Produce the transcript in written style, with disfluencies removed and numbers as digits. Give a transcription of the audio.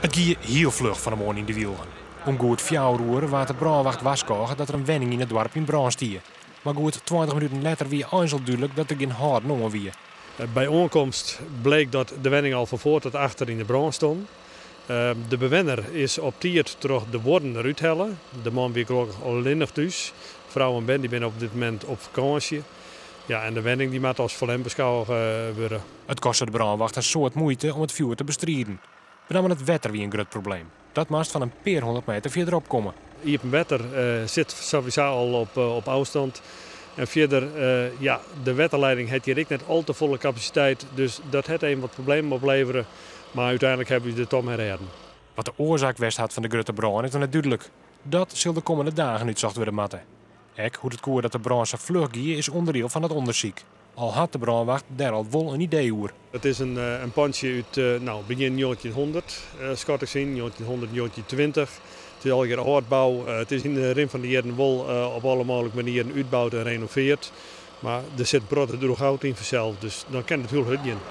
It gie hiel fluch fan 'e moarn yn De Wylgen. Om goed 4 oere waard de brânwacht warskôge dat der in wenning yn it doarp yn brân stie. Mar goed 20 minuten letter wie eins al dúdlik dat der gjin hâlden oan wie. By oankomst bleek dat de wenning al fan foar tot achter yn de brân stond. De bewenner is op tiid troch de buorren derút helle. De man wie gelokkich allinnich thús. Frou en bern dy binne op dit momint op fakânsje. Ja, en de wenning dy moat as ferlern beskôge wurde. It koste de brânwacht in soad muoite om it fjoer te bestriden. Benammen it wetter wie in grut probleem. Dat moast fan in pear hûndert meter fierderop komme. Iepen wetter sit sawiesa al op ôfstân. En fierder, ja, de wetterleiding hat hjir ek net al te folle kapasiteit, dus dat hat even wat problemen oplevere. Mar úteinlik hawwe wy de toch mar rêden. Wat de oarsaak west hat fan de grutte brân is noch net dúdlik. Dat sil de kommende dagen útsocht wurde moatte. Ek hoe't it koe dat de brân sa fluch gie is ûnderdiel fan it ûndersyk. Al hat de brânwacht dêr al wol in idee oer. It is in pantsje út, no, begjin 1900, skat ik yn, 1900, 1920. It is allegear âldbou. It is yn de rin fan de jierren wol op alle mooglike manieren útboud en renovearre. Mar der sit in protte droech hout yn fansels, dus dan kin it hiel hurd gean.